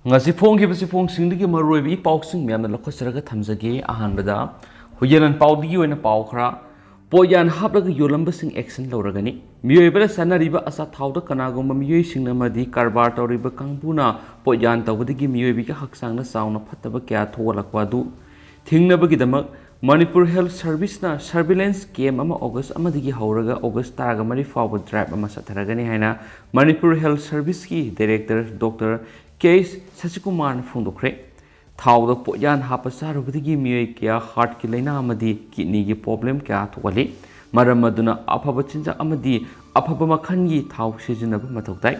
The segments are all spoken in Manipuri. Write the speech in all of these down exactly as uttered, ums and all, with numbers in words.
ꯉꯁꯤ ꯐꯣꯡꯈꯤꯕ ꯆꯦꯐꯣꯡꯁꯤꯡꯗꯒꯤ ꯃꯔꯨꯑꯣꯏꯕ ꯏ ꯄꯥꯎꯁꯤꯡ ꯃꯌꯥꯝꯅ ꯂꯧꯈꯠꯆꯔꯒ ꯊꯝꯖꯒꯦ꯫ ꯑꯍꯥꯟꯕꯗ ꯍꯨꯌꯦꯟ ꯂꯥꯟꯄꯥꯎꯗꯒꯤ ꯑꯣꯏꯅ ꯄꯥꯎ ꯈꯔ꯫ ꯄꯣꯠꯌꯥꯟ ꯍꯥꯞꯂꯒ ꯌꯣꯜꯂꯝꯕꯁꯤꯡ action ꯂꯧꯔꯒꯅꯤ꯫ ꯃꯤꯑꯣꯏꯕꯗ ꯆꯥꯅꯔꯤꯕ ꯑꯆꯥꯊꯥꯎꯗ ꯀꯅꯥꯒꯨꯝꯕ ꯃꯤꯑꯣꯏꯁꯤꯡꯅ ꯑꯃꯗꯤ ꯀꯔꯕꯥꯔ ꯇꯧꯔꯤꯕ ꯀꯥꯡꯕꯨꯅ ꯄꯣꯠꯌꯥꯟ ꯇꯧꯕꯗꯒꯤ ꯃꯤꯑꯣꯏꯕꯒꯤ ꯍꯛꯆꯥꯡꯗ ꯆꯥꯎꯅ ꯐꯠꯇꯕ ꯀꯌꯥ ꯊꯣꯛꯍꯜꯂꯛꯄ ꯑꯗꯨ ꯊꯤꯡꯅꯕꯒꯤꯗꯃꯛ ꯃꯅꯤꯄꯨꯔ Health Service ꯅ surveillance camp ꯑꯃ August ꯑꯃꯗꯒꯤ ꯍꯧꯔꯒ August ꯇꯔꯥꯃꯔꯤ ꯐꯥꯎꯕ drive ꯑꯃ ꯆꯠꯊꯔꯒꯅꯤ ꯍꯥꯏꯅ ꯃꯅꯤꯄꯨꯔ Health Service ꯀꯤ director Doctor ꯀꯦ ꯁꯁꯤꯀꯨꯃꯥꯔꯅ ꯐꯣꯡꯗꯣꯛꯈ꯭ꯔꯦ꯫ ꯊꯥꯎꯗ ꯄꯣꯠꯌꯥꯟ ꯍꯥꯞꯄ ꯆꯥꯔꯨꯕꯗꯒꯤ ꯃꯤꯑꯣꯏ ꯀꯌꯥ heart ꯀꯤ ꯂꯥꯏꯅꯥ ꯑꯃꯗꯤ kidney ꯒꯤ problem ꯀꯌꯥ ꯊꯣꯛꯍꯜꯂꯤ꯫ ꯃꯔꯝ ꯑꯗꯨꯅ ꯑꯐꯕ ꯆꯤꯟꯖꯥꯛ ꯑꯃꯗꯤ ꯑꯐꯕ ꯃꯈꯜꯒꯤ ꯊꯥꯎ ꯁꯤꯖꯤꯟꯅꯕ ꯃꯊꯧ ꯇꯥꯏ꯫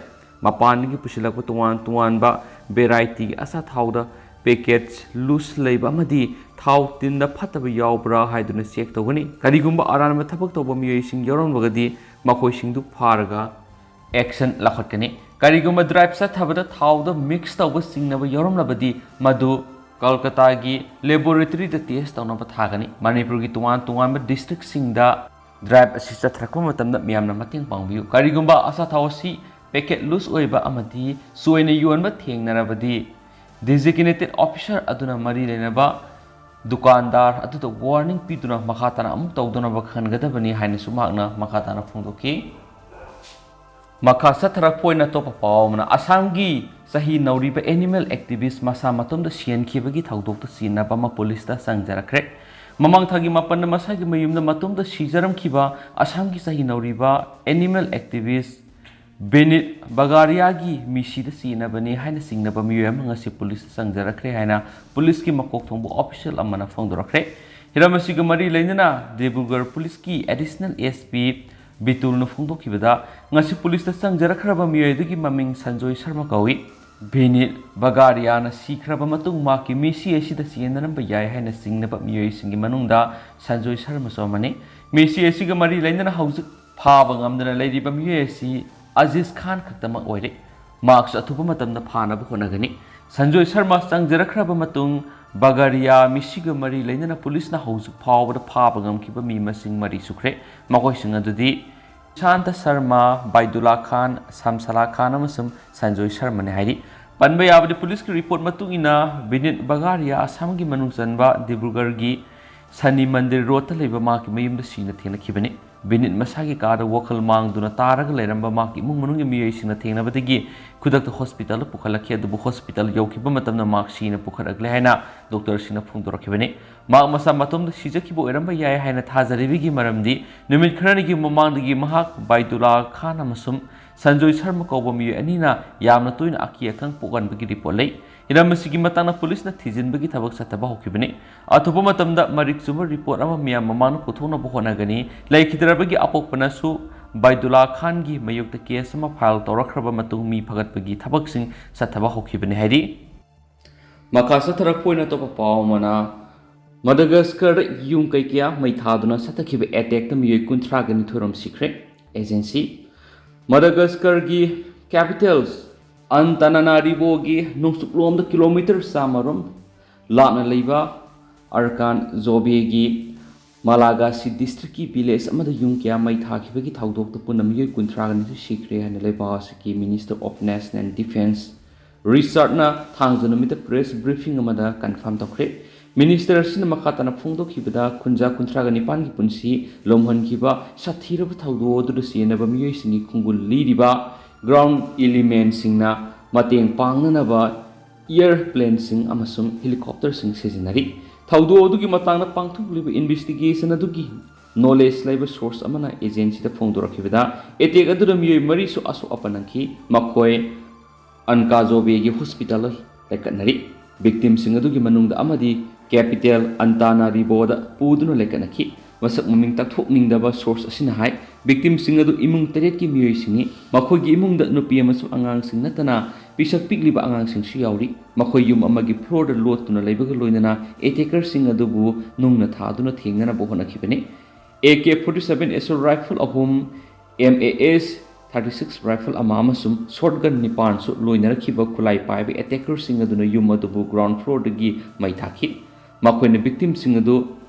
ꯃꯄꯥꯟꯗꯒꯤ ꯄꯨꯁꯤꯜꯂꯛꯄ ꯇꯣꯉꯥꯟ ꯇꯣꯉꯥꯟꯕ variety ꯒꯤ ꯑꯆꯥꯊꯥꯎꯗ package loose ꯂꯩꯕ ꯑꯃꯗꯤ ꯊꯥꯎ ꯇꯤꯟꯗ ꯐꯠꯇꯕ ꯌꯥꯎꯕ꯭ꯔꯥ ꯍꯥꯏꯗꯨꯅ check ꯇꯧꯒꯅꯤ꯫ ꯀꯔꯤꯒꯨꯝꯕ ꯑꯔꯥꯟꯕ ꯊꯕꯛ ꯇꯧꯕ ꯃꯤꯑꯣꯏꯁꯤꯡ ꯌꯥꯎꯔꯝꯂꯒꯗꯤ ꯃꯈꯣꯏꯁꯤꯡꯗꯨ ꯐꯥꯔꯒ action ꯂꯧꯈꯠꯀꯅꯤ꯫ ꯀꯔꯤꯒꯨꯝꯕ drive ꯆꯠꯊꯕꯗ ꯊꯥꯎꯗ mix ꯇꯧꯕ ꯆꯤꯡꯅꯕ ꯌꯥꯎꯔꯝꯂꯕꯗꯤ ꯃꯗꯨ ꯀꯜꯀꯇꯥꯒꯤ laboratory ꯗ test ꯇꯧꯅꯕ ꯊꯥꯒꯅꯤ꯫ ꯃꯅꯤꯄꯨꯔꯒꯤ ꯇꯣꯉꯥꯟ ꯇꯣꯉꯥꯟꯕ district ꯁꯤꯡꯗ drive ꯑꯁꯤ ꯆꯠꯊꯔꯛꯄ ꯃꯇꯝꯗ ꯃꯤꯌꯥꯝꯅ ꯃꯇꯦꯡ ꯄꯥꯡꯕꯤꯌꯨ꯫ ꯀꯔꯤꯒꯨꯝꯕ ꯑꯆꯥꯊꯥꯎ ꯑꯁꯤ packet loose ꯑꯣꯏꯕ ꯑꯃꯗꯤ ꯆꯣꯏꯅ ꯌꯣꯟꯕ ꯊꯦꯡꯅꯔꯕꯗꯤ designated officer ꯑꯗꯨꯅ ꯃꯔꯤ ꯂꯩꯅꯕ ꯗꯨꯀꯥꯟꯗꯥꯔ ꯑꯗꯨꯗ warning ꯄꯤꯗꯨꯅ ꯃꯈꯥ ꯇꯥꯅ ꯑꯃꯨꯛ ꯇꯧꯗꯅꯕ ꯈꯪꯍꯟꯒꯗꯕꯅꯤ ꯍꯥꯏꯅꯁꯨ ꯃꯍꯥꯛꯅ ꯃꯈꯥ ꯇꯥꯅ ꯐꯣꯡꯗꯣꯛꯈꯤ꯫ ꯃꯈꯥ ꯆꯠꯊꯔꯛꯄ ꯑꯣꯏꯅ ꯑꯇꯣꯞꯄ ꯄꯥꯎ ꯑꯃꯅ, ꯑꯁꯥꯝꯒꯤ ꯆꯍꯤ ꯅꯧꯔꯤꯕ animal activist ꯃꯁꯥ ꯃꯇꯣꯝꯇ ꯁꯤꯍꯟꯈꯤꯕꯒꯤ ꯊꯧꯗꯣꯛꯇ ꯆꯦꯟꯅꯕ ꯑꯃ ꯄꯨꯂꯤꯁꯇ ꯆꯪꯖꯔꯛꯈ꯭ꯔꯦ꯫ ꯃꯃꯥꯡ ꯊꯥꯒꯤ ꯃꯥꯄꯟꯗ ꯃꯁꯥꯒꯤ ꯃꯌꯨꯝꯗ ꯃꯇꯣꯝꯇ ꯁꯤꯖꯔꯝꯈꯤꯕ ꯑꯁꯥꯝꯒꯤ ꯆꯍꯤ ꯅꯧꯔꯤꯕ animal activist ꯕꯤꯅꯤꯠ ꯕꯒꯥꯔꯤꯌꯥꯒꯤ ꯃꯤꯁꯤꯗ ꯆꯦꯟꯅꯕꯅꯤ ꯍꯥꯏꯅ ꯆꯤꯡꯅꯕ ꯃꯤꯑꯣꯏ ꯑꯃ ꯉꯁꯤ ꯄꯨꯂꯤꯁꯇ ꯆꯪꯖꯔꯛꯈ꯭ꯔꯦ ꯍꯥꯏꯅ ꯄꯨꯂꯤꯁꯀꯤ ꯃꯀꯣꯛ ꯊꯣꯡꯕ official ꯑꯃꯅ ꯐꯣꯡꯗꯣꯔꯛꯈ꯭ꯔꯦ꯫ ꯍꯤꯔꯝ ꯑꯁꯤꯒ ꯃꯔꯤ ꯂꯩꯅꯅ ꯗꯤꯕ꯭ꯔꯨꯒꯔ ꯄꯨꯂꯤꯁꯀꯤ additional S P ꯕꯤꯇꯨꯜꯅ ꯐꯣꯡꯗꯣꯛꯈꯤꯕꯗ, ꯉꯁꯤ ꯄꯨꯂꯤꯁꯇ ꯆꯪꯖꯔꯛꯈ꯭ꯔꯕ ꯃꯤꯑꯣꯏ ꯑꯗꯨꯒꯤ ꯃꯃꯤꯡ ꯁꯟꯖꯣꯏ ꯁꯔꯃ ꯀꯧꯏ꯫ ꯕꯤꯅꯤꯠ ꯕꯒꯥꯔꯤꯌꯥꯅ ꯁꯤꯈ꯭ꯔꯕ ꯃꯇꯨꯡ ꯃꯍꯥꯛꯀꯤ ꯃꯤꯁꯤ ꯑꯁꯤꯗ ꯆꯦꯟꯅꯔꯝꯕ ꯌꯥꯏ ꯍꯥꯏꯅ ꯆꯤꯡꯅꯕ ꯃꯤꯑꯣꯏꯁꯤꯡꯒꯤ ꯃꯅꯨꯡꯗ ꯁꯟꯖꯣꯏ ꯁꯔꯃꯁꯨ ꯑꯃꯅꯤ꯫ ꯃꯤꯁꯤ ꯑꯁꯤꯒ ꯃꯔꯤ ꯂꯩꯅꯅ ꯍꯧꯖꯤꯛ ꯐꯥꯕ ꯉꯝꯗꯅ ꯂꯩꯔꯤꯕ ꯃꯤꯑꯣꯏ ꯑꯁꯤ ꯑꯖꯤꯖ ꯈꯥꯟ ꯈꯛꯇꯃꯛ ꯑꯣꯏꯔꯦ꯫ ꯃꯍꯥꯛꯁꯨ ꯑꯊꯨꯕ ꯃꯇꯝꯗ ꯐꯥꯅꯕ ꯍꯣꯠꯅꯒꯅꯤ꯫ ꯁꯟꯖꯣꯏ ꯁꯔꯃ ꯆꯪꯖꯔꯛꯈ꯭ꯔꯕ ꯃꯇꯨꯡ ꯕꯒꯥꯔꯤꯌꯥ ꯃꯤꯁꯤꯒ ꯃꯔꯤ ꯂꯩꯅꯅ ꯄꯨꯂꯤꯁꯅ ꯍꯧꯖꯤꯛ ꯐꯥꯎꯕꯗ ꯐꯥꯕ ꯉꯝꯈꯤꯕ ꯃꯤ ꯃꯁꯤꯡ ꯃꯔꯤ ꯁꯨꯈ꯭ꯔꯦ꯫ ꯃꯈꯣꯏꯁꯤꯡ ꯑꯗꯨꯗꯤ ꯁꯥꯟꯇ ꯁꯔꯃ, ꯕꯥꯏꯗꯨꯂꯥ ꯈꯥꯟ, ꯁꯝꯁꯂꯥ ꯈꯥꯟ ꯑꯃꯁꯨꯡ ꯁꯟꯖꯣꯏ ꯁꯔꯃꯅꯤ ꯍꯥꯏꯔꯤ꯫ ꯄꯟꯕ ꯌꯥꯕꯗꯤ, ꯄꯨꯂꯤꯁꯀꯤ ꯔꯤꯄꯣꯔꯠ ꯃꯇꯨꯡ ꯏꯟꯅ, ꯕꯤꯅꯤꯠ ꯕꯒꯥꯔꯤꯌꯥ ꯑꯁꯥꯝꯒꯤ ꯃꯅꯨꯡ ꯆꯟꯕ ꯗꯤꯕ꯭ꯔꯨꯒꯔꯒꯤ ꯁꯅꯤ ꯃꯟꯗꯤꯔ ꯔꯣꯗꯇ ꯂꯩꯕ ꯃꯍꯥꯛꯀꯤ ꯃꯌꯨꯝꯗ ꯁꯤꯅ ꯊꯦꯡꯅꯈꯤꯕꯅꯤ꯫ ꯕꯤꯅꯤꯠ ꯃꯁꯥꯒꯤ ꯀꯥꯗ ꯋꯥꯈꯜ ꯃꯥꯡꯗꯨꯅ ꯇꯥꯔꯒ ꯂꯩꯔꯝꯕ ꯃꯍꯥꯛꯀꯤ ꯏꯃꯨꯡ ꯃꯅꯨꯡꯒꯤ ꯃꯤꯑꯣꯏꯁꯤꯡꯅ ꯊꯦꯡꯅꯕꯗꯒꯤ ꯈꯨꯗꯛꯇ ꯍꯣꯁꯄꯤꯇꯥꯜꯗ ꯄꯨꯈꯠꯂꯛꯈꯤ, ꯑꯗꯨꯕꯨ ꯍꯣꯁꯄꯤꯇꯥꯜ ꯌꯧꯈꯤꯕ ꯃꯇꯝꯗ ꯃꯍꯥꯛ ꯁꯤꯅ ꯄꯨꯈꯠꯂꯛꯂꯦ ꯍꯥꯏꯅ ꯗꯣꯛꯇꯔꯁꯤꯡꯅ ꯐꯣꯡꯗꯣꯔꯛꯈꯤꯕꯅꯤ꯫ ꯃꯍꯥꯛ ꯃꯁꯥ ꯃꯇꯣꯝꯗ ꯁꯤꯖꯈꯤꯕ ꯑꯣꯏꯔꯝꯕ ꯌꯥꯏ ꯍꯥꯏꯅ ꯊꯥꯖꯔꯤꯕꯒꯤ ꯃꯔꯝꯗꯤ, ꯅꯨꯃꯤꯠ ꯈꯔꯅꯤꯒꯤ ꯃꯃꯥꯡꯗꯒꯤ ꯃꯍꯥꯛ ꯕꯥꯏꯗꯨꯂꯥ ꯈꯥꯟ ꯑꯃꯁꯨꯡ ꯁꯟꯖꯣꯏ ꯁꯔꯃ ꯀꯧꯕ ꯃꯤꯑꯣꯏ ꯑꯅꯤꯅ ꯌꯥꯝꯅ ꯇꯣꯏꯅ ꯑꯀꯤ ꯑꯈꯪ ꯄꯣꯛꯍꯟꯕꯒꯤ ꯔꯤꯄꯣꯔꯠ ꯂꯩ꯫ ꯍꯤꯔꯝ ꯑꯁꯤꯒꯤ ꯃꯇꯥꯡꯗ ꯄꯨꯂꯤꯁꯅ ꯊꯤꯖꯤꯟꯕꯒꯤ ꯊꯕꯛ ꯆꯠꯊꯕ ꯍꯧꯈꯤꯕꯅꯤ꯫ ꯑꯊꯨꯕ ꯃꯇꯝꯗ ꯃꯔꯤꯛ ꯆꯨꯝꯕ ꯔꯤꯄꯣꯔꯠ ꯑꯃ ꯃꯤꯌꯥꯝ ꯃꯃꯥꯡꯗ ꯄꯨꯊꯣꯛꯅꯕ ꯍꯣꯠꯅꯒꯅꯤ꯫ ꯂꯩꯈꯤꯗ꯭ꯔꯕꯒꯤ ꯑꯄꯣꯛꯄꯅꯁꯨ ꯕꯥꯏꯗꯨꯂꯥ ꯈꯥꯟꯒꯤ ꯃꯥꯌꯣꯛꯇ ꯀꯦꯁ ꯑꯃ ꯐꯥꯏꯜ ꯇꯧꯔꯛꯈ꯭ꯔꯕ ꯃꯇꯨꯡ ꯃꯤ ꯐꯒꯠꯄꯒꯤ ꯊꯕꯛꯁꯤꯡ ꯆꯠꯊꯕ ꯍꯧꯈꯤꯕꯅꯤ ꯍꯥꯏꯔꯤ꯫ ꯃꯈꯥ ꯆꯠꯊꯔꯛꯄ ꯑꯣꯏꯅ ꯑꯇꯣꯞꯄ ꯄꯥꯎ ꯑꯃꯅ, ꯃꯗꯒꯁꯀꯔꯗ ꯌꯨꯝ ꯀꯩ ꯀꯌꯥ ꯃꯩ ꯊꯥꯗꯨꯅ ꯆꯠꯊꯈꯤꯕ ꯑꯦꯇꯦꯛꯇ ꯃꯤꯑꯣꯏ ꯀꯨꯟꯊ꯭ꯔꯥꯒ ꯅꯤꯊꯣꯏ ꯔꯣꯝ ꯁꯤꯈ꯭ꯔꯦ꯫ ꯑꯦꯖꯦꯟꯁꯤ, ꯃꯗꯒꯁꯀꯔꯒꯤ ꯀꯦꯄꯤꯇꯦꯜ ꯑꯟꯇꯥꯅꯥꯅꯥꯔꯤꯕꯣꯒꯤ ꯅꯣꯡꯆꯨꯞꯂꯣꯝꯗ ꯀꯤꯂꯣꯃꯤꯇꯔ ꯆꯥꯝꯃ ꯔꯣꯝ ꯂꯥꯞꯅ ꯂꯩꯕ ꯑꯔꯀꯥꯟ ꯖꯣꯕꯦꯒꯤ ꯃꯥꯂꯥꯒꯥꯁꯤ ꯗꯤꯁꯇ꯭ꯔꯤꯛꯀꯤ ꯚꯤꯂꯦꯖ ꯑꯃꯗ ꯌꯨꯝ ꯀꯌꯥ ꯃꯩ ꯊꯥꯈꯤꯕꯒꯤ ꯊꯧꯗꯣꯛꯇ ꯄꯨꯟꯅ ꯃꯤꯑꯣꯏ ꯀꯨꯟꯊ꯭ꯔꯥꯒ ꯅꯤꯊꯣꯏ ꯁꯤꯈ꯭ꯔꯦ ꯍꯥꯏꯅ ꯂꯩꯕꯥꯛ ꯑꯁꯤꯒꯤ Minister of National Defence ꯔꯤꯆꯥꯔꯗꯅ ꯊꯥꯡꯖ ꯅꯨꯃꯤꯠꯇ ꯄ꯭ꯔꯦꯁ ꯕ꯭ꯔꯤꯐꯤꯡ ꯑꯃꯗ ꯀꯟꯐꯥꯔꯝ ꯇꯧꯈ꯭ꯔꯦ꯫ ꯃꯤꯅꯤꯁꯇꯔ ꯑꯁꯤꯅ ꯃꯈꯥ ꯇꯥꯅ ꯐꯣꯡꯗꯣꯛꯈꯤꯕꯗ, ꯈꯨꯟꯖꯥ ꯀꯨꯟꯊ꯭ꯔꯥꯒ ꯅꯤꯄꯥꯟꯒꯤ ꯄꯨꯟꯁꯤ ꯂꯣꯝꯍꯟꯈꯤꯕ ꯁꯥꯊꯤꯔꯕ ꯊꯧꯗꯣꯛ ꯑꯗꯨꯗ ꯆꯦꯟꯅꯕ ꯃꯤꯑꯣꯏꯁꯤꯡꯒꯤ ꯈꯣꯡꯒꯨꯜ ꯂꯤꯔꯤꯕ ꯒ꯭ꯔꯥꯎꯟ ꯏꯂꯤꯃꯦꯟꯁꯤꯡꯅ ꯃꯇꯦꯡ ꯄꯥꯡꯅꯅꯕ ꯏꯌꯔ ꯄ꯭ꯂꯦꯟꯁꯤꯡ ꯑꯃꯁꯨꯡ ꯍꯦꯂꯤꯀꯣꯞꯇꯔꯁꯤꯡ ꯁꯤꯖꯤꯟꯅꯔꯤ꯫ ꯊꯧꯗꯣꯛ ꯑꯗꯨꯒꯤ ꯃꯇꯥꯡꯗ ꯄꯥꯡꯊꯣꯛꯂꯤꯕ ꯏꯟꯚꯦꯁꯇꯤꯒꯦꯁꯟ ꯑꯗꯨꯒꯤ ꯅꯣꯂꯦꯖ ꯂꯩꯕ ꯁꯣꯔꯁ ꯑꯃꯅ ꯑꯦꯖꯦꯟꯁꯤꯗ ꯐꯣꯡꯗꯣꯔꯛꯈꯤꯕꯗ, ꯑꯦꯇꯦꯛ ꯑꯗꯨꯗ ꯃꯤꯑꯣꯏ ꯃꯔꯤꯁꯨ ꯑꯁꯣꯛ ꯑꯄꯟ ꯅꯪꯈꯤ꯫ ꯃꯈꯣꯏ ꯑꯟꯀꯥꯖꯣꯕꯦꯒꯤ ꯍꯣꯁꯄꯤꯇꯥꯜꯗ ꯂꯩꯈꯠꯅꯔꯤ꯫ ꯚꯤꯛꯇꯤꯝꯁꯤꯡ ꯑꯗꯨꯒꯤ ꯃꯅꯨꯡꯗ ꯑꯃꯗꯤ ꯀꯦꯄꯤꯇꯦꯜ ꯑꯟꯇꯥꯅꯥꯔꯤꯕꯣꯗ ꯄꯨꯗꯨꯅ ꯂꯩꯈꯠꯅꯈꯤ꯫ ꯃꯁꯛ ꯃꯃꯤꯡ ꯇꯥꯛꯊꯣꯛꯅꯤꯡꯗꯕ ꯁꯣꯔꯁ ꯑꯁꯤꯅ ꯍꯥꯏ, ꯚꯤꯛꯇꯤꯝꯁꯤꯡ ꯑꯗꯨ ꯏꯃꯨꯡ ꯇꯔꯦꯠꯀꯤ ꯃꯤꯑꯣꯏꯁꯤꯡꯅꯤ꯫ ꯃꯈꯣꯏꯒꯤ ꯏꯃꯨꯡꯗ ꯅꯨꯄꯤ ꯑꯃꯁꯨꯡ ꯑꯉꯥꯡꯁꯤꯡ ꯅꯠꯇꯅ ꯄꯤꯁꯛ ꯄꯤꯛꯂꯤꯕ ꯑꯉꯥꯡꯁꯤꯡꯁꯨ ꯌꯥꯎꯔꯤ꯫ ꯃꯈꯣꯏ ꯌꯨꯝ ꯑꯃꯒꯤ ꯐ꯭ꯂꯣꯔꯗ ꯂꯣꯠꯇꯨꯅ ꯂꯩꯕꯒ ꯂꯣꯏꯅꯅ ꯑꯦꯇꯦꯀꯔꯁꯤꯡ ꯑꯗꯨꯕꯨ ꯅꯨꯡꯅ ꯊꯥꯗꯨꯅ ꯊꯦꯡꯅꯅꯕ ꯍꯣꯠꯅꯈꯤꯕꯅꯤ꯫ A K forty seven assault rifle ꯑꯍꯨꯝ, M A S thirty six rifle ꯑꯃ ꯑꯃꯁꯨꯡ ꯁꯣꯔꯠ ꯒꯟ ꯅꯤꯄꯥꯟꯁꯨ ꯂꯣꯏꯅꯔꯛꯈꯤꯕ ꯈꯨꯠꯂꯥꯏ ꯄꯥꯏꯕ ꯑꯦꯇꯦꯀꯔꯁꯤꯡ ꯑꯗꯨꯅ ꯌꯨꯝ ꯑꯗꯨꯕꯨ ꯒ꯭ꯔꯥꯎꯟ ꯐ꯭ꯂꯣꯔꯗꯒꯤ ꯃꯩ ꯊꯥꯈꯤ꯫ ꯃꯈꯣꯏꯅ ꯚꯤꯛꯇꯤꯝꯁꯤꯡ ꯑꯗꯨ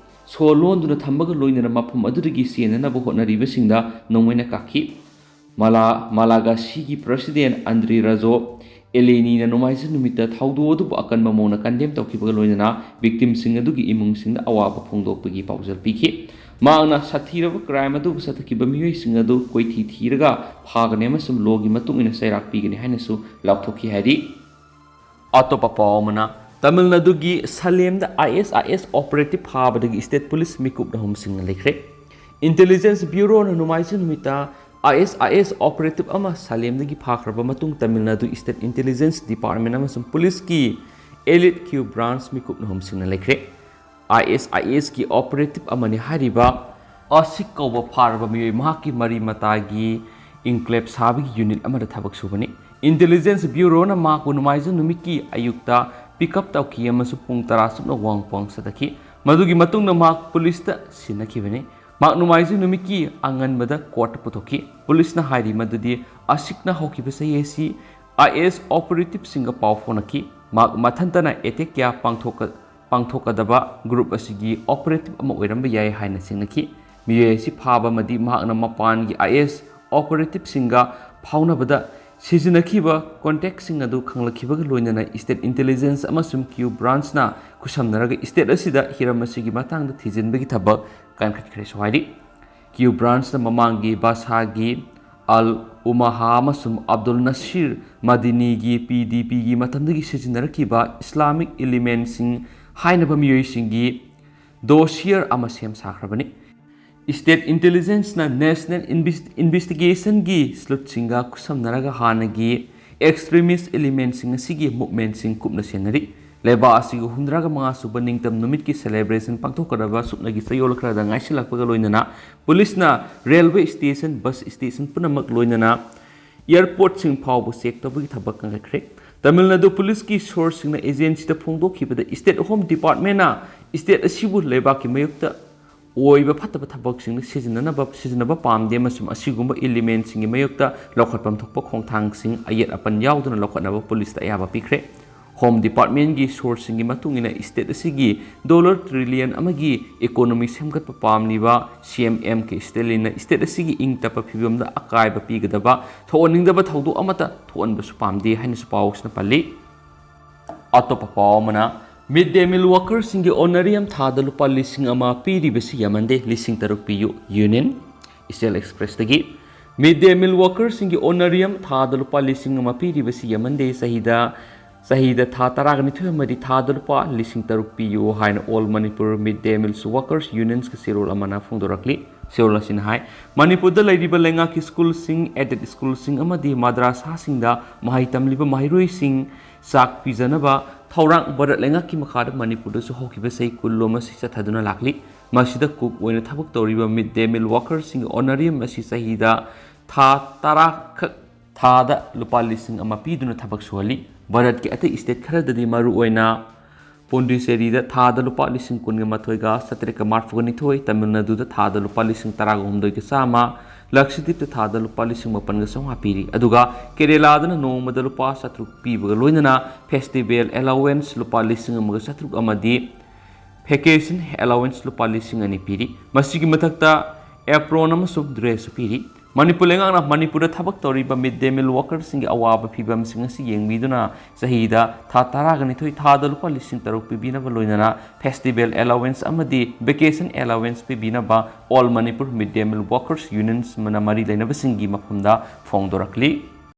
ꯁꯣ ꯂꯣꯟꯗꯨꯅ ꯊꯝꯕꯒ ꯂꯣꯏꯅꯅ ꯃꯐꯝ ꯑꯗꯨꯗꯒꯤ ꯆꯦꯟꯅꯅꯕ ꯍꯣꯠꯅꯔꯤꯕꯁꯤꯡꯗ ꯅꯣꯡꯃꯩꯅ ꯀꯥꯞꯈꯤ꯫ ꯃꯂꯥ-, ꯃꯥꯂꯥꯒꯥꯁꯤꯒꯤ ꯄ꯭ꯔꯁꯤꯗꯦꯟ ꯑꯟꯗ꯭ꯔꯤ ꯔꯥꯖꯣ ꯑꯦꯂꯦꯅꯤꯅ ꯅꯣꯡꯃꯥꯏꯖꯤꯡ ꯅꯨꯃꯤꯠꯇ ꯊꯧꯗꯣꯛ ꯑꯗꯨꯕꯨ ꯑꯀꯟꯕ ꯃꯑꯣꯡꯗ ꯀꯟꯗꯦꯝ ꯇꯧꯈꯤꯕꯒ ꯂꯣꯏꯅꯅ ꯚꯤꯛꯇꯤꯝꯁꯤꯡ ꯑꯗꯨꯒꯤ ꯏꯃꯨꯡꯁꯤꯡꯗ ꯑꯋꯥꯕ ꯐꯣꯡꯗꯣꯛꯄꯒꯤ ꯄꯥꯎꯖꯦꯜ ꯄꯤꯈꯤ꯫ ꯃꯍꯥꯛꯅ ꯁꯥꯊꯤꯔꯕ ꯀ꯭ꯔꯥꯏꯝ ꯑꯗꯨꯕꯨ ꯆꯠꯊꯈꯤꯕ ꯃꯤꯑꯣꯏꯁꯤꯡ ꯑꯗꯨ ꯀꯣꯏꯊꯤ ꯊꯤꯔꯒ ꯐꯥꯒꯅꯤ ꯑꯃꯁꯨꯡ ꯂꯣꯒꯤ ꯃꯇꯨꯡ ꯏꯟꯅ ꯆꯩꯔꯥꯛ ꯄꯤꯒꯅꯤ ꯍꯥꯏꯅꯁꯨ ꯂꯥꯎꯊꯣꯛꯈꯤ ꯍꯥꯏꯔꯤ꯫ ꯑꯇꯣꯞꯄ ꯄꯥꯎ ꯑꯃꯅ, ꯇꯥꯃꯤꯜ ꯅꯥꯗꯨꯒꯤ ꯁꯂꯦꯝꯗ ꯑꯥꯏ ꯑꯦꯁ ꯑꯥꯏ ꯑꯦꯁ ꯑꯣꯄꯔꯦꯇꯤꯚ ꯐꯥꯕꯗꯒꯤ ꯁ꯭ꯇꯦꯠ ꯄꯨꯂꯤꯁ ꯃꯤꯀꯨꯞꯅ ꯍꯨꯝꯁꯤꯡꯅ ꯂꯩꯈ꯭ꯔꯦ꯫ ꯏꯟꯇꯦꯂꯤꯖꯦꯟꯁ ꯕ꯭ꯌꯨꯔꯣꯅ ꯅꯣꯡꯃꯥꯏꯖꯤꯡ ꯅꯨꯃꯤꯠꯇ ꯑꯥꯏ ꯑꯦꯁ ꯑꯥꯏ ꯑꯦꯁ ꯑꯣꯄꯔꯦꯇꯤꯚ ꯑꯃ ꯁꯂꯦꯝꯗꯒꯤ ꯐꯥꯈ꯭ꯔꯕ ꯃꯇꯨꯡ Tamil Nadu state intelligence department ꯑꯃꯁꯨꯡ ꯄꯨꯂꯤꯁꯀꯤ ꯑꯦꯂꯤꯠ ꯀ꯭ꯌꯨ ꯕ꯭ꯔꯥꯟꯁ ꯃꯤꯀꯨꯞꯅ ꯍꯨꯝꯁꯤꯡꯅ ꯂꯩꯈ꯭ꯔꯦ꯫ ꯑꯥꯏ ꯑꯦꯁ ꯑꯥꯏ ꯑꯦꯁꯀꯤ ꯑꯣꯄꯔꯦꯇꯤꯚ ꯑꯃꯅꯤ ꯍꯥꯏꯔꯤꯕ ꯑꯁꯤꯛ ꯀꯧꯕ ꯐꯥꯔꯕ ꯃꯤꯑꯣꯏ ꯃꯍꯥꯛꯀꯤ ꯃꯔꯤ ꯃꯇꯥꯒꯤ ꯏꯟꯀ꯭ꯂꯦꯕ ꯁꯥꯕꯒꯤ ꯌꯨꯅꯤꯠ ꯑꯃꯗ ꯊꯕꯛ ꯁꯨꯕꯅꯤ꯫ ꯏꯟꯇꯦꯂꯤꯖꯦꯟꯁ ꯕ꯭ꯌꯨꯔꯣꯅ ꯃꯍꯥꯛꯄꯨ ꯅꯣꯡꯃꯥꯏꯖꯤꯡ ꯅꯨꯃꯤꯠꯀꯤ ꯑꯌꯨꯛꯇ ꯄꯤꯛ ꯑꯞ ꯇꯧꯈꯤ ꯑꯃꯁꯨꯡ ꯄꯨꯡ ꯇꯔꯥ ꯆꯨꯞꯅ ꯋꯥꯡꯄꯥꯡ ꯆꯠꯊꯈꯤ꯫ ꯃꯗꯨꯒꯤ ꯃꯇꯨꯡꯗ ꯃꯍꯥꯛ ꯄꯨꯂꯤꯁꯇ ꯁꯤꯟꯅꯈꯤꯕꯅꯤ꯫ ꯃꯍꯥꯛ ꯅꯣꯡꯃꯥꯏꯖꯤꯡ ꯅꯨꯃꯤꯠꯀꯤ ꯑꯉꯟꯕꯗ ꯀꯣꯔꯠꯇ ꯄꯨꯊꯣꯛꯈꯤ꯫ ꯄꯨꯂꯤꯁꯅ ꯍꯥꯏꯔꯤ ꯃꯗꯨꯗꯤ ꯑꯁꯤꯛꯅ ꯍꯧꯈꯤꯕ ꯆꯍꯤ ꯑꯁꯤ ꯑꯥꯏ ꯑꯦꯁ ꯑꯣꯄꯔꯦꯇꯤꯚꯁꯤꯡꯒ ꯄꯥꯎ ꯐꯥꯎꯅꯈꯤ꯫ ꯃꯍꯥꯛ ꯃꯊꯟꯇꯅ ꯑꯦꯇꯦꯛ ꯀꯌꯥ ꯄꯥꯡꯊꯣꯛꯀ-, ꯄꯥꯡꯊꯣꯛꯀꯗꯕ ꯒ꯭ꯔꯨꯞ ꯑꯁꯤꯒꯤ ꯑꯣꯄꯔꯦꯇꯤꯚ ꯑꯃ ꯑꯣꯏꯔꯝꯕ ꯌꯥꯏ ꯍꯥꯏꯅ ꯆꯤꯡꯅꯈꯤ꯫ ꯃꯤꯑꯣꯏ ꯑꯁꯤ ꯐꯥꯕ ꯑꯃꯗꯤ ꯃꯍꯥꯛꯅ ꯃꯄꯥꯟꯒꯤ ꯑꯥꯏ ꯑꯦꯁ ꯑꯣꯄꯔꯦꯇꯤꯚꯁꯤꯡꯒ ꯐꯥꯎꯅꯕꯗ ꯁꯤꯖꯤꯟꯅꯈꯤꯕ ꯀꯣꯟꯇꯦꯛꯁꯤꯡ ꯑꯗꯨ ꯈꯪꯂꯛꯈꯤꯕꯒ ꯂꯣꯏꯅꯅ ꯁ꯭ꯇꯦꯠ ꯏꯟꯇꯦꯂꯤꯖꯦꯟꯁ ꯑꯃꯁꯨꯡ ꯀ꯭ꯌꯨ ꯕ꯭ꯔꯥꯟꯁꯅ ꯈꯨꯠꯁꯝꯅꯔꯒ ꯁ꯭ꯇꯦꯠ ꯑꯁꯤꯗ ꯍꯤꯔꯝ ꯑꯁꯤꯒꯤ ꯃꯇꯥꯡꯗ ꯊꯤꯖꯤꯟꯕꯒꯤ ꯊꯕꯛ ꯀꯟꯈꯠꯈ꯭ꯔꯦꯁꯨ ꯍꯥꯏꯔꯤ꯫ ꯀ꯭ꯌꯨ ꯕ꯭ꯔꯥꯟꯁꯅ ꯃꯃꯥꯡꯒꯤ ꯕꯥꯁꯥꯒꯤ ꯑꯜ ꯎꯃꯥꯍꯥ ꯑꯃꯁꯨꯡ ꯑꯕꯗꯨꯜ ꯅꯁꯤꯔ ꯃꯗꯤꯅꯤꯒꯤ ꯄꯤ ꯗꯤ ꯄꯤꯒꯤ ꯃꯇꯝꯗꯒꯤ ꯁꯤꯖꯤꯟꯅꯔꯛꯈꯤꯕ ꯏꯁꯂꯥꯃꯤꯛ ꯏꯂꯤꯃꯦꯟꯁꯤꯡ ꯍꯥꯏꯅꯕ ꯃꯤꯑꯣꯏꯁꯤꯡꯒꯤ ꯗꯣꯁꯤꯌꯔ ꯑꯃ ꯁꯦꯝ ꯁꯥꯈ꯭ꯔꯕꯅꯤ꯫ ꯁ꯭ꯇꯦꯠ ꯏꯟꯇꯦꯂꯤꯖꯦꯟꯁꯅ ꯅꯦꯁꯅꯦꯜ ꯏꯟꯚꯦꯁ-, ꯏꯟꯚꯦꯁꯇꯤꯒꯦꯁꯟꯒꯤ ꯁ꯭ꯂꯨꯠꯁꯤꯡꯒ ꯈꯨꯠꯁꯝꯅꯔꯒ ꯍꯥꯟꯅꯒꯤ ꯑꯦꯛꯁꯇ꯭ꯔꯤꯃꯤꯁ ꯏꯂꯤꯃꯦꯟꯁꯤꯡ ꯑꯁꯤꯒꯤ ꯃꯨꯚꯃꯦꯟꯁꯤꯡ ꯀꯨꯞꯅ ꯁꯦꯟꯅꯔꯤ꯫ ꯂꯩꯕꯥꯛ ꯑꯁꯤꯒꯤ ꯍꯨꯝꯗ꯭ꯔꯥꯒ ꯃꯉꯥ ꯁꯨꯕ ꯅꯤꯡꯇꯝ ꯅꯨꯃꯤꯠꯀꯤ ꯁꯦꯂꯦꯕ꯭ꯔꯦꯁꯟ ꯄꯥꯡꯊꯣꯛꯀꯗꯕ ꯁꯨꯞꯅꯒꯤ ꯆꯌꯣꯜ ꯈꯔꯗ ꯉꯥꯏꯁꯤꯜꯂꯛꯄꯒ ꯂꯣꯏꯅꯅ ꯄꯨꯂꯤꯁꯅ ꯔꯦꯜꯋꯦ ꯁ꯭ꯇꯦꯁꯟ, ꯕꯁ ꯁ꯭ꯇꯦꯁꯟ ꯄꯨꯝꯅꯃꯛ ꯂꯣꯏꯅꯅ ꯑꯦꯌꯔꯄꯣꯔꯠꯁꯤꯡ ꯐꯥꯎꯕ ꯆꯦꯛ ꯇꯧꯕꯒꯤ ꯊꯕꯛ ꯀꯟꯈꯠꯈ꯭ꯔꯦ꯫ ꯇꯥꯃꯤꯜ ꯅꯥꯗꯨ ꯄꯨꯂꯤꯁꯀꯤ ꯁꯣꯔꯁꯁꯤꯡꯅ ꯑꯦꯖꯦꯟꯁꯤꯗ ꯐꯣꯡꯗꯣꯛꯈꯤꯕꯗ ꯁ꯭ꯇꯦꯠ ꯍꯣꯝ ꯗꯤꯄꯥꯔꯠꯃꯦꯟꯅ ꯁ꯭ꯇꯦꯠ ꯑꯁꯤꯕꯨ ꯂꯩꯕꯥꯛꯀꯤ ꯃꯥꯌꯣꯛꯇ ꯑꯣꯏꯕ ꯐꯠꯇꯕ ꯊꯕꯛꯁꯤꯡꯗ ꯁꯤꯖꯤꯟꯅꯅꯕ, ꯁꯤꯖꯤꯟꯅꯕ ꯄꯥꯝꯗꯦ ꯑꯃꯁꯨꯡ ꯑꯁꯤꯒꯨꯝꯕ ꯏꯂꯤꯃꯦꯟꯁꯤꯡꯒꯤ ꯃꯥꯌꯣꯛꯇ ꯂꯧꯈꯠꯐꯝ ꯊꯣꯛꯄ ꯈꯣꯡꯊꯥꯡꯁꯤꯡ ꯑꯌꯦꯠ ꯑꯄꯟ ꯌꯥꯎꯗꯅ ꯂꯧꯈꯠꯅꯕ ꯄꯨꯂꯤꯁꯇ ꯑꯌꯥꯕ ꯄꯤꯈ꯭ꯔꯦ꯫ Home Department ꯀꯤ source ꯁꯤꯡꯒꯤ ꯃꯇꯨꯡ ꯏꯟꯅ state ꯑꯁꯤꯒꯤ dollar trillion ꯑꯃꯒꯤ economy ꯁꯦꯝꯒꯠꯄ ꯄꯥꯝꯂꯤꯕ C M M K Stalin ꯅ state ꯑꯁꯤꯒꯤ ꯏꯪ ꯇꯞꯄ ꯐꯤꯕꯝꯗ ꯑꯀꯥꯏꯕ ꯄꯤꯒꯗꯕ ꯊꯣꯛꯍꯟꯅꯤꯡꯗꯕ ꯊꯧꯗꯣꯛ ꯑꯃꯠꯇ ꯊꯣꯛꯍꯟꯕꯁꯨ ꯄꯥꯝꯗꯦ ꯍꯥꯏꯅꯁꯨ ꯄꯥꯎꯁꯤꯅ ꯄꯜꯂꯤ꯫ ꯑꯇꯣꯞꯄ ꯄꯥꯎ ꯑꯃꯅ, mid day meal worker ꯁꯤꯡꯒꯤ honorarium ꯊꯥꯗ ꯂꯨꯄꯥ ꯂꯤꯁꯤꯡ ꯑꯃ ꯄꯤꯔꯤꯕꯁꯤ ꯌꯥꯝꯃꯟꯗꯦ, ꯂꯤꯁꯤꯡ ꯇꯔꯨꯛ ꯄꯤꯌꯨ, Union꯫ East Cell Express ꯇꯒꯤ, mid day meal worker ꯁꯤꯡꯒꯤ honorarium ꯊꯥꯗ ꯂꯨꯄꯥ ꯂꯤꯁꯤꯡ ꯑꯃ ꯄꯤꯔꯤꯕꯁꯤ ꯌꯥꯝꯃꯟꯗꯦ, ꯆꯍꯤꯗ, ꯆꯍꯤꯗ ꯊꯥ ꯇꯔꯥꯒ ꯅꯤꯊꯣꯏ ꯑꯃꯗꯤ ꯊꯥꯗ ꯂꯨꯄꯥ ꯂꯤꯁꯤꯡ ꯇꯔꯨꯛ ꯄꯤꯌꯨ ꯍꯥꯏꯅ All Manipur Mid Day Meals Workers Unions ꯀ ꯆꯦꯔꯣꯜ ꯑꯃꯅ ꯐꯣꯡꯗꯣꯔꯛꯂꯤ꯫ ꯆꯦꯔꯣꯜ ꯑꯁꯤꯅ ꯍꯥꯏ, ꯃꯅꯤꯄꯨꯔꯗ ꯂꯩꯔꯤꯕ ꯂꯩꯉꯥꯛꯀꯤ school ꯁꯤꯡ, aided school ꯁꯤꯡ ꯑꯃꯗꯤ ꯃꯗ꯭ꯔꯥꯁꯥꯁꯤꯡꯗ ꯃꯍꯩ ꯇꯝꯂꯤꯕ ꯃꯍꯩꯔꯣꯏꯁꯤꯡ ꯆꯥꯛ ꯄꯤꯖꯅꯕ ꯊꯧꯔꯥꯡ ꯚꯥꯔꯠ ꯂꯩꯉꯥꯛꯀꯤ ꯃꯈꯥꯗ ꯃꯅꯤꯄꯨꯔꯗꯁꯨ ꯍꯧꯈꯤꯕ ꯆꯍꯤ ꯀꯨꯟꯂꯣꯝ ꯑꯁꯤ ꯆꯠꯊꯗꯨꯅ ꯂꯥꯛꯂꯤ꯫ ꯃꯁꯤꯗ cook ꯑꯣꯏꯅ ꯊꯕꯛ ꯇꯧꯔꯤꯕ mid day meal worker ꯁꯤꯡꯒꯤ honorarium ꯑꯁꯤ ꯆꯍꯤꯗ ꯊꯥ ꯇꯔꯥ ꯈꯛ ꯊꯥꯗ ꯂꯨꯄꯥ ꯂꯤꯁꯤꯡ ꯑꯃ ꯄꯤꯗꯨꯅ ꯊꯕꯛ ꯁꯨꯍꯜꯂꯤ꯫ ꯚꯥꯔꯠꯀꯤ ꯑꯇꯩ state ꯈꯔꯗꯗꯤ, ꯃꯔꯨꯑꯣꯏꯅ ꯄꯣꯟꯗꯤꯆꯦꯔꯤꯗ ꯊꯥꯗ ꯂꯨꯄꯥ ꯂꯤꯁꯤꯡ ꯀꯨꯟꯒ ꯃꯥꯊꯣꯏꯒ ꯆꯥꯇ꯭ꯔꯦꯠꯀ ꯃꯔꯤꯐꯨꯒ ꯅꯤꯊꯣꯏ, ꯇꯥꯃꯤꯜ ꯅꯥꯗꯨꯗ ꯊꯥꯗ ꯂꯨꯄꯥ ꯂꯤꯁꯤꯡ ꯇꯔꯥꯒ ꯍꯨꯝꯗꯣꯏꯒ ꯆꯥꯝꯃ, ꯂꯛꯁꯗꯤꯞꯇ ꯊꯥꯗ ꯂꯨꯄꯥ ꯂꯤꯁꯤꯡ ꯃꯥꯄꯟꯒ ꯆꯥꯝꯃꯉꯥ ꯄꯤꯔꯤ꯫ ꯑꯗꯨꯒ ꯀꯦꯔꯦꯂꯥꯗꯅ ꯅꯣꯡꯃꯗ ꯂꯨꯄꯥ ꯆꯥꯇ꯭ꯔꯨꯛ ꯄꯤꯕꯒ ꯂꯣꯏꯅꯅ festival allowance ꯂꯨꯄꯥ ꯂꯤꯁꯤꯡ ꯑꯃꯒ ꯆꯥꯇ꯭ꯔꯨꯛ ꯑꯃꯗꯤ vacation allowance ꯂꯨꯄꯥ ꯂꯤꯁꯤꯡ ꯑꯅꯤ ꯄꯤꯔꯤ꯫ ꯃꯁꯤꯒꯤ ꯃꯊꯛꯇ apron ꯑꯃꯁꯨꯡ dress ꯁꯨ ꯄꯤꯔꯤ꯫ ꯃꯅꯤꯄꯨꯔ ꯂꯩꯉꯥꯛꯅ ꯃꯅꯤꯄꯨꯔꯗ ꯊꯕꯛ ꯇꯧꯔꯤꯕ mid day meal worker ꯁꯤꯡꯒꯤ ꯑꯋꯥꯕ ꯐꯤꯚꯝꯁꯤꯡ ꯑꯁꯤ ꯌꯦꯡꯕꯤꯗꯨꯅ ꯆꯍꯤꯗ ꯊꯥ ꯇꯔꯥꯒ ꯅꯤꯊꯣꯏ ꯊꯥꯗ ꯂꯨꯄꯥ ꯂꯤꯁꯤꯡ ꯇꯔꯨꯛ ꯄꯤꯕꯤꯅꯕ ꯂꯣꯏꯅꯅ festival allowance ꯑꯃꯗꯤ vacation allowance ꯄꯤꯕꯤꯅꯕ All Manipur Mid Day Meal Workers Unions ꯅ ꯃꯔꯤ ꯂꯩꯅꯕꯁꯤꯡꯒꯤ ꯃꯐꯝꯗ ꯐꯣꯡꯗꯣꯔꯛꯂꯤ꯫